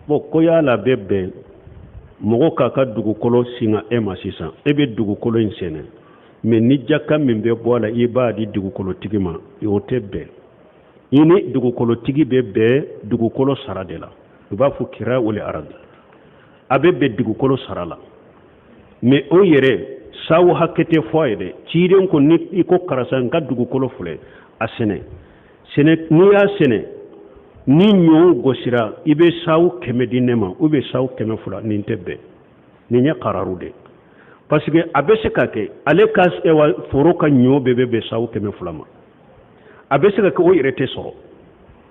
Bon, ko yala bɛ bɛn mɔgɔ k'a ka dugukolo singa e ma sisan, e bɛ dugukolo in sɛnɛ, mais ni jaka min bɛ bɔ a la, i b'a di dugukolotigi ma, o tɛ bɛn. I ni dugukolotigi bɛ bɛn dugukolo sara de la. U b'a fɔ kira o aradi, a bɛ bɛn dugukolo sara la, mais o yɛrɛ sawu hakɛ tɛ fɔ a ye dɛ. Ciden ko ni i ko karisa, n ka dugukolo filɛ, a sɛnɛ sɛnɛ, n'i y'a sɛnɛ, ni ɲɔ gosira, i bɛ sawu 100 di ne ma ou bien sawu 200. Nin tɛ bɛn, nin ye kararu de, parce que a bɛ se ka kɛ ale ka foro ka ɲɔ bɛɛ bɛ bɛn sawu 200 ma, a bɛ se ka kɛ o yɛrɛ tɛ sɔrɔ.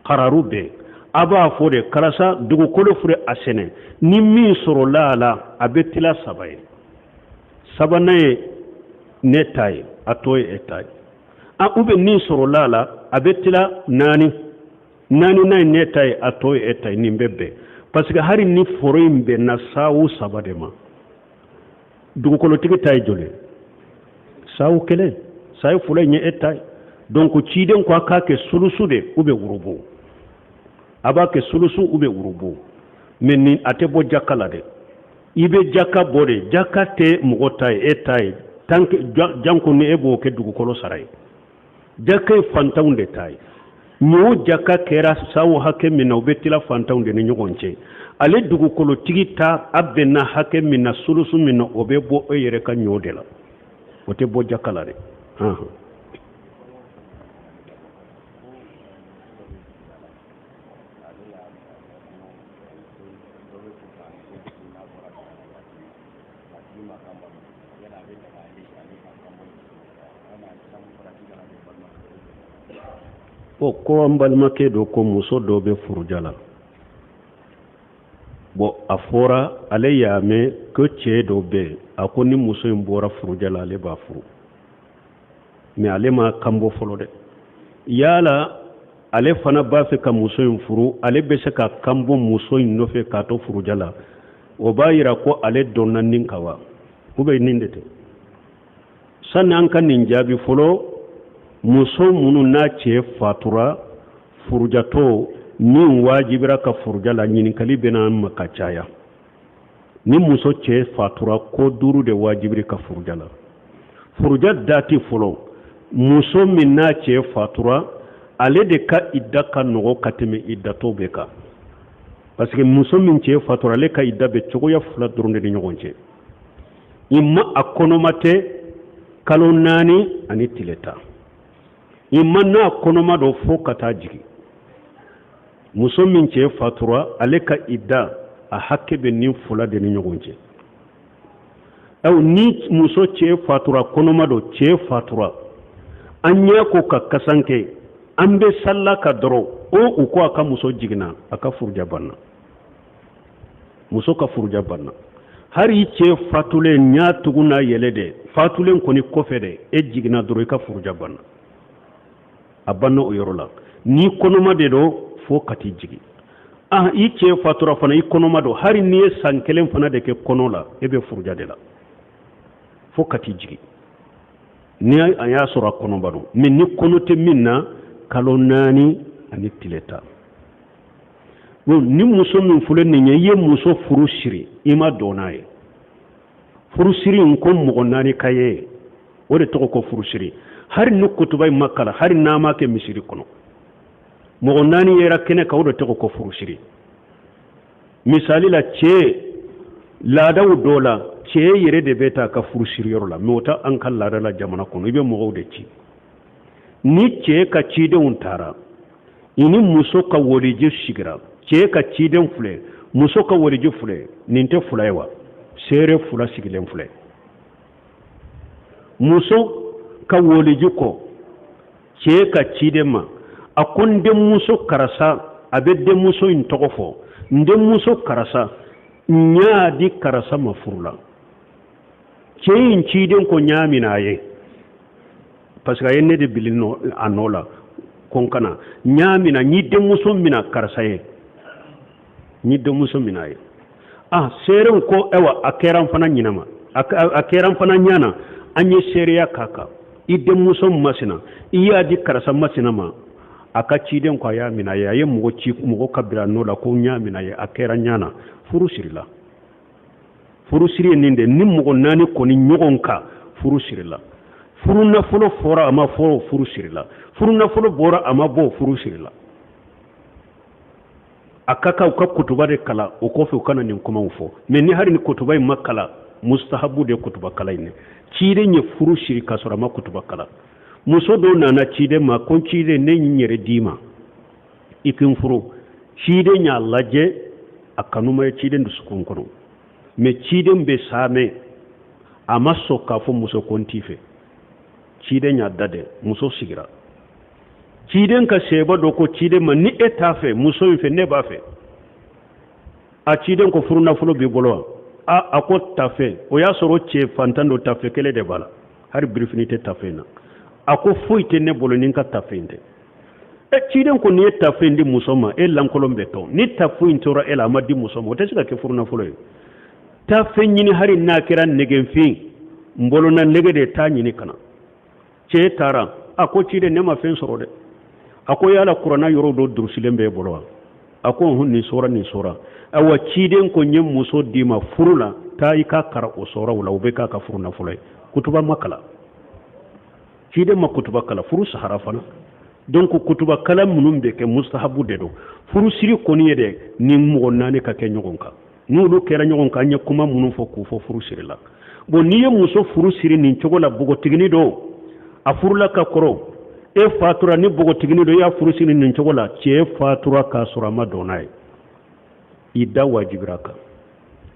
Kararu bɛɛ a b'a fɔ de, karisa, dugukolo filɛ, a sɛnɛ, ni min sɔrɔla a la, a bɛ tila saba ye, sabanan ye ne ta ye, a tɔ ye e ta ye. A ou bien min sɔrɔla a la, a bɛ tila naani, naaninan ye ne ta ye, a tɔ ye e ta ye. Nin bɛ bɛn, parce que hali ni foro in bɛnna sawu saba de ma, dugukolotigi ta ye joli? Sawu kelen. Sawu fila in ye e ta ye. Donc ciden ko a k'a kɛ sulusu de ou bien wurubu, a b'a kɛ sulusu ou bien wurubu, mais nin a tɛ bɔ jaka la dɛ. I bɛ jaka bɔ de, jaka tɛ mɔgɔ ta ye, e ta ye, tant que janko ni e b'o kɛ dugukolo sara ye. Jaka ye fantanw de ta ye. Ɲɔ jaka kɛra sawo hakɛ min na, o bɛ tila fantanw de ni ɲɔgɔn cɛ. Ale dugukolotigi ta, a bɛnna hakɛ min na, sulusu min na, o bɛ bɔ e yɛrɛ ka ɲɔ de la, o tɛ bɔ jaka la dɛ. O ko an balimakɛ dɔ ko muso dɔ bɛ furuja la. Bon, a fɔra ale y'a mɛn ko cɛ dɔ bɛ yen, a ko ni muso in bɔra furuja la, ale b'a furu, mais ale ma kan bɔ fɔlɔ dɛ. Yala ale fana b'a fɛ ka muso in furu, ale bɛ se ka kan bɔ muso in nɔfɛ k'a to furuja la? O b'a yira ko ale dɔnna nin kan wa, ou bien nin de tɛ? Sani an ka nin jaabi fɔlɔ, muso minnu n'a cɛ fatura, furujatɔ min wajibira ka furuja la, ɲininkali bɛna an ma ka caya. Ni muso cɛ fatura, ko duuru de wajibiri ka furuja la. Furuja dati fɔlɔ, muso min n'a cɛ fatura, ale de ka idda ka nɔgɔ ka tɛmɛ iddatɔ bɛɛ kan, parce que muso min cɛ fatura, ale ka idda bɛ cogoya fila dɔrɔn de ni ɲɔgɔn cɛ. I ma a kɔnɔma tɛ, kalo 4 ani tile 10. I ma n'a kɔnɔma dɔ, fo ka taa jigin. Muso min cɛ fatura, ale ka idda a hakɛ bɛ nin fila de ni ɲɔgɔn cɛ. Aw ni muso cɛ fatura, kɔnɔma don, cɛ fatura, an ɲɛ ko ka kasankɛ, an bɛ sala ka dɔrɔn o u ko a ka muso jiginna, a ka furuja banna, muso ka furuja banna. Hali i cɛ fatulen ɲa tugu n'a yɛlɛ de, fatulen kɔni kɔfɛ dɛ, e jiginna dɔrɔn, i ka furuja banna, a banna o yɔrɔ la. N'i kɔnɔma de don, fo ka t'i jigin. Ah, i cɛ fatura fana, i kɔnɔma don, hali n'i ye san kelen fana de kɛ kɔnɔ la, e bɛ furuja de la fo ka t'i jigin, ni a y'a sɔrɔ a kɔnɔba don. Mais ni kɔnɔ tɛ min na, kalo 4 ani tile 10. Ni muso min filɛ nin ye, i ye muso furu siri, i ma dɔn n'a ye, furusiri in ko mɔgɔ naani ka ye, o de tɔgɔ ko furusiri. Hali ni kutuba in ma kalan, hali n'a ma kɛ misiri kɔnɔ, mɔgɔ naani yera kɛnɛ kan, o de tɔgɔ ko furusiri. Misali la, cɛ laadaw dɔ la, cɛ yɛrɛ de bɛ taa ka furusiri yɔrɔ la, mais o tɛ an ka laada la jamana kɔnɔ. I bɛ mɔgɔw de ci. Ni cɛ ka cidenw taara, i ni muso ka waliju sigira, cɛ ka ciden filɛ, muso ka waliju filɛ, nin tɛ fila ye wa? Seere fila sigilen filɛ. Muso ka waliju ko cɛ ka ciden ma, a ko n denmuso karisa, a bɛ denmuso in tɔgɔ fɔ, n denmuso karisa, n y'a di karisa ma furu la. Cɛ in ciden ko n y'a minɛ a ye, parce que a ye ne de bili a nɔ la ko n kana n y'a minɛ, n y'i denmuso minɛ karisa ye, n y'i denmuso minɛ a ye. Ah, seerew ko ayiwa, a kɛra n fana ɲinama, a kɛra n fana ɲana, an ye seereya k'a kan, i denmuso masina, i y'a di karisa masina ma. A ka ciden ko a y'a minɛ a ye, a ye mɔgɔ ci, mɔgɔ ka bila nɔ la ko n y'a minɛ a ye, a kɛra ɲa na, furu sirila. Furusiri ye nin de, ni mɔgɔ naani kɔni ɲɔgɔn kan, furu sirila. Furu nafolo fɔra, a ma fɔ, furu sirila. Furu nafolo bɔra, a ma bɔ, furu sirila. A ka kan u ka kutuba de kalan, o kɔfɛ u ka na nin kumaw fɔ. Mais ni hali ni kutuba in ma kalan, mustahabu de kutuba kalan in. Ciden ye furu siri k'a sɔrɔ a ma kutuba kalan. Muso dɔ nana ciden ma ko ciden, ne n yɛrɛ d'i ma, i ka n furu. Ciden y'a lajɛ, a kanu ma ye ciden dusukun kɔnɔ. Mais ciden bɛ saamɛ, a ma sɔn k'a fɔ muso ko n t'i fɛ. Ciden y'a da dɛ, muso sigira. Ciden ka sɛba dɔ ko ciden ma, ni e t'a fɛ muso in fɛ, ne b'a fɛ. A ciden ko furu nafolo b'i bolo wa? A ko tafe. O y'a sɔrɔ cɛ fantan don, tafe kelen de b'a la, hali birifini tɛ tafe in na. A ko foyi tɛ ne bolo ni n ka tafe in tɛ. E ciden ko n'i ye tafe in di muso ma, e lankolon bɛ to. Ni tafe in tora e la, a ma di muso ma, o tɛ se ka kɛ furu nafolo ye. Tafe ɲini, hali n'a kɛra nɛgɛfin n bolona nɛgɛ de, t'a ɲini ka na. Cɛ taara, a ko ciden, ne ma fɛn sɔrɔ dɛ. A ko yala kuranna yɔrɔ dɔ durusilen b'e bolo wa? A ko hɔn, nin sɔra, nin sɔra. Awa, ciden ko n ye muso d'i ma furu la, taa i k'a karan o sɔraw la, o bɛ k'a ka furu nafolo ye. Kutuba ma kalan, ciden ma kutuba kalan, furu sahara fana. Donc kutuba kalan minnu bɛ kɛ, mustahabu de don. Furusiri kɔni ye dɛ, ni mɔgɔ naani ka kɛ ɲɔgɔn kan. N'olu kɛra ɲɔgɔn kan, an ye kuma minnu fɔ k'u fɔ, furu siri la. Bon, n'i ye muso furu siri nin cogo la, npogotigini don, a furula ka kɔrɔ, e fatura, ni npogotigini don, i y'a furu siri nin cogo la, cɛ fatura k'a sɔrɔ a ma don n'a ye, idda wajibira kan.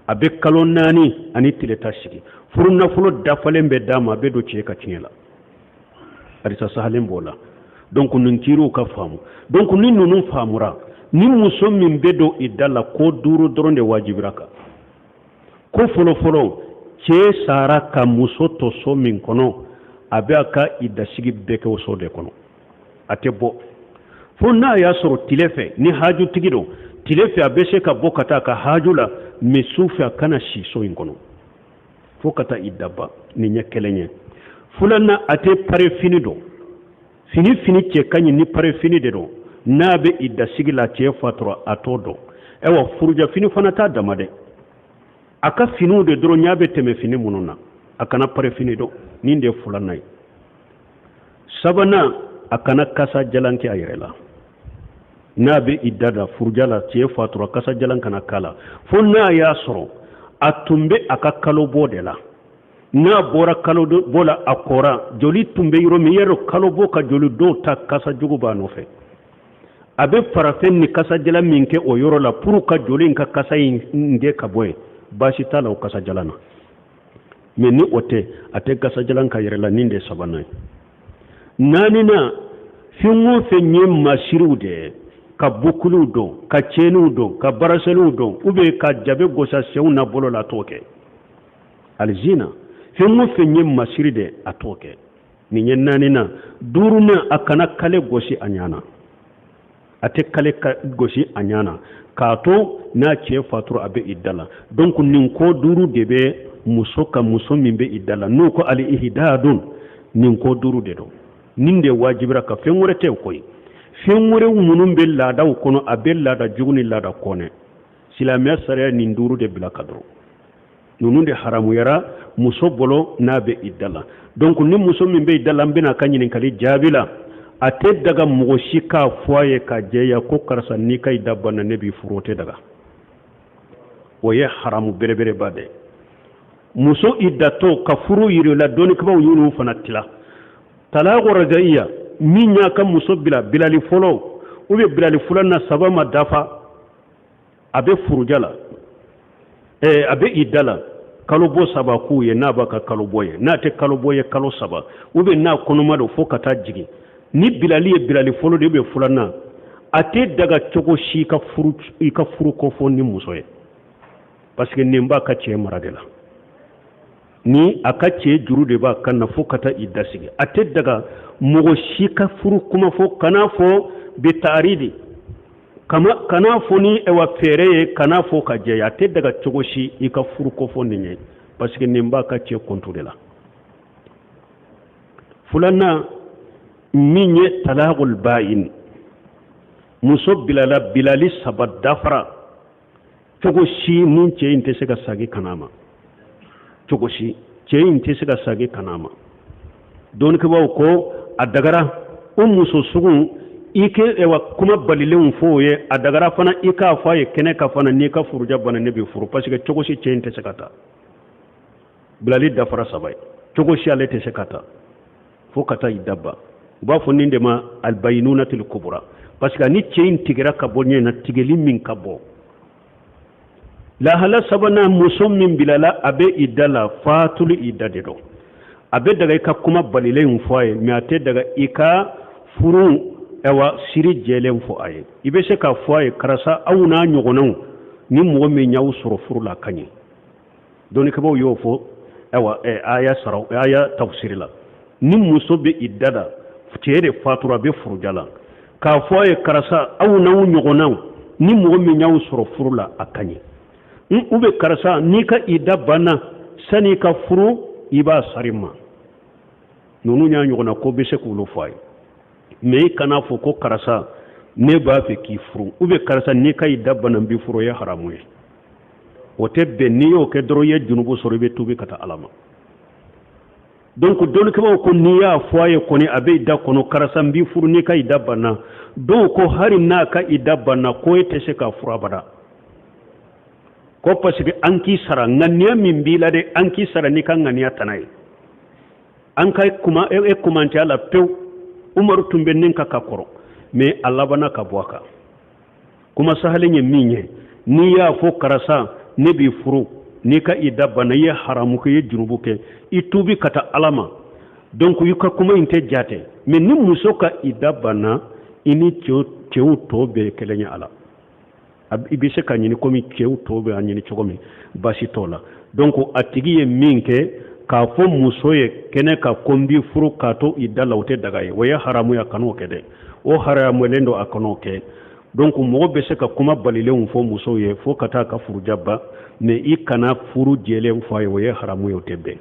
A bɛ kalo 4 ani tile 10 sigi. Furu nafolo dafalen bɛ d'a ma, a bɛ don cɛ ka tiɲɛ la. Hadisa sahalen b'o la. Donc nin kiiriw ka faamu. Donc ni ninnu faamura, ni muso min bɛ don idda la, ko duuru dɔrɔn de wajibira kan. Ko fɔlɔfɔlɔ, cɛ sara ka muso to so min kɔnɔ, a bɛ a ka iddasigi bɛɛ kɛ o so de kɔnɔ, a tɛ bɔ fo n'a y'a sɔrɔ tile fɛ, ni hajutigi don, tile fɛ a bɛ se ka bɔ ka taa a ka haju la, mais su fɛ a kana si so in kɔnɔ fo ka taa idda ban. Nin ye kelen ye. Filanan, a tɛ pare fini don. Fini fini cɛ ka ɲi ni pare fini de don, n'a bɛ iddasigi la, cɛ fatura, a t'o don. Ayiwa, furujafini fana t'a dama dɛ, a ka finiw de dɔrɔn ɲa bɛ tɛmɛ fini minnu na, a kana pare fini don. Nin de ye filanan ye. Sabanan, a kana kasa jalan kɛ a yɛrɛ la n'a bɛ idda la, furuja la. Cɛ fatura, kasa jalan kana k'a la fo n'a y'a sɔrɔ a tun bɛ a ka kalobɔ de la. N'a bɔra kalobɔ la, a kɔra, joli tun bɛ yɔrɔ min, yɛrɛ kalobɔ ka joli dɔw ta, kasa jugu b'a nɔfɛ, a bɛ parafɛn ni kasa jalan min kɛ o yɔrɔ la pour ka joli in ka kasa in gɛn ka bɔ yen, baasi t'a la o kasa jalan na. Mais ni o tɛ, a tɛ kasa jalan k'a yɛrɛ la. Nin de ye sabanan ye. Naaninan, fɛn o fɛn ye masiriw de ye, ka bukuliw don, ka cɛniw don, ka baraseliw don, ou bien ka jabe gosi a senw n'a bolo la, a t'o kɛ. Alizina, fɛn o fɛn ye masiri de, a t'o kɛ. Nin ye naaninan. Duurunan, a kana kale gosi a ɲa na. A tɛ kale gosi a ɲa na k'a to n'a cɛ fatura, a bɛ idda la. Donc nin ko duuru de bɛ muso kan, muso min bɛ idda la, n'o ko ali ihdadun, nin ko duuru de don. Nin de wajibira ka, fɛn wɛrɛ tɛ koyi. Fɛn wɛrɛ minnu bɛ laadaw kɔnɔ, a bɛ laada jugu ni laada kɔnɛ, silamɛya sariya nin duuru de bila ka dɔrɔn. Ninnu de haramuyara muso bolo n'a bɛ idda la. Donc ni muso min bɛ idda la, an bɛna a ka ɲininkali jaabi la. A tɛ daga mɔgɔ si k'a fɔ a ye ka jɛya ko karisa, n'i ka idda banna, ne b'i furu. O tɛ daga, o ye haramu belebeleba de ye. Muso iddatɔ ka furu yiri la, dɔnnikɛbaaw y'olu fana tila. Talaku rajaiya, min y'a ka muso bila bilali fɔlɔ ou bien bilali filanan, saba ma dafa, a bɛ furuja la, a bɛ idda la, kalo bɔ saba k'u ye, n'a b'a ka kalo bɔ ye, n'a tɛ kalo bɔ ye kalo 3, ou bien n'a kɔnɔma don fo ka taa jigin. Ni bilali ye bilali fɔlɔ de, ou bien filanan, a tɛ daga cogo si i ka furu kofɔ ni muso ye, parce que nin b'a ka cɛ mara de la, ni a ka cɛ juru de b'a kan na fo ka taa idda sigi. A tɛ daga mɔgɔ si ka furu kuma fɔ, kana fɔ bi taaridi kama, kana fɔ ni ɛwa fɛɛrɛ ye, kana fɔ ka jɛya. A tɛ daga cogo si i ka furu kofɔ nin ye, parce que nin b'a ka cɛ kɔntu de la. Filanan min ye talakul bayin, Muso bilala bilali saba dafara, cogo si ni cɛ in tɛ se ka sagi ka n'a ma, cogo si cɛ in tɛ se ka sagi ka n'a ma. Dɔnnikɛbaaw ko a dagara o muso sugu i kɛ ewa kuma balilenw fɔ o ye, a dagara fana i k'a fɔ a ye kɛnɛ kan fana, n'i ka furuja banna ne b'i furu, parce que cogo si cɛ in tɛ se ka taa. Bilali dafara saba ye, cogo si ale tɛ se ka taa fo ka taa idda ban. U b'a fɔ nin de ma albayinunatul kubra, parce que ni cɛ in tigɛra ka bɔ ɲɛ na, tigɛli min ka bɔ. Lahala sabanan, muso min bilala a bɛ idda la, fatuli idda de don. A bɛ daga i ka kuma balilen fɔ a ye, mais a tɛ daga i ka furu ɛwa siri jɛlen fɔ a ye. I bɛ se k'a fɔ a ye, karisa, aw n'a ɲɔgɔnnaw, ni mɔgɔ min y'aw sɔrɔ furu la, a ka ɲi. Dɔnnikɛbaaw y'o fɔ ayiwa aya sara aya tafsiri la. Ni muso bɛ idda la, cɛ de fatura, a bɛ furuja la, k'a fɔ a ye, karisa, aw n'aw ɲɔgɔnnaw, ni mɔgɔ min y'aw sɔrɔ furu la, a ka ɲi. Ou bien karisa, n'i ka idda banna, sani i ka furu, i b'a sari ma. Ninnu y'a ɲɔgɔnna ko bɛ se k'olu fɔ a ye, mais i kana fɔ ko karisa, ne b'a fɛ k'i furu, ou bien karisa, n'i ka idda banna, n b'i furu. O ye haramu ye, o tɛ bɛn. N'i y'o kɛ dɔrɔn, i ye junubu sɔrɔ, i bɛ tuubi ka taa Ala ma. Donc dɔnnikɛbaaw ko n'i y'a fɔ a ye kɔni, a bɛ idda kɔnɔ, karisa, n b'i furu n'i ka idda banna. Dɔw ko hali n'a ka idda banna, ko e tɛ se k'a furu abada, ko parce que an k'i sara ŋaniya min b'i la dɛ, an k'i sara n'i ka ŋaniya tana ye. An ka kuma e kumantɛ a la pewu. Umaru tun bɛ nin kan ka kɔrɔ, mais a labanna ka bɔ a kan. Kuma sahalen ye min ye, n'i y'a fɔ karisa, ne b'i furu n'i ka idda banna, i ye haramu kɛ, i ye junubu kɛ, i tuubi ka taa Ala ma. Donc i ka kuma in tɛ jate. Mais ni muso ka idda banna, i ni cɛw tɔ bɛɛ ye kelen ye a la. I bɛ se ka ɲini komi cɛw tɔw bɛ a ɲini cogo min, baasi t'o la. Donc a tigi ye min kɛ, k'a fɔ muso ye kɛnɛ kan ko n b'i furu k'a to idda la, o tɛ daga ye, o ye haramu ye, a kan'o kɛ dɛ, o haramuyalen don, a kan'o kɛ. Donc mɔgɔ bɛ se ka kuma balilenw fɔ musow ye fo ka taa ka furuja ban, mais i kana furu jɛlen fɔ a ye, o ye haramu ye, o tɛ bɛn.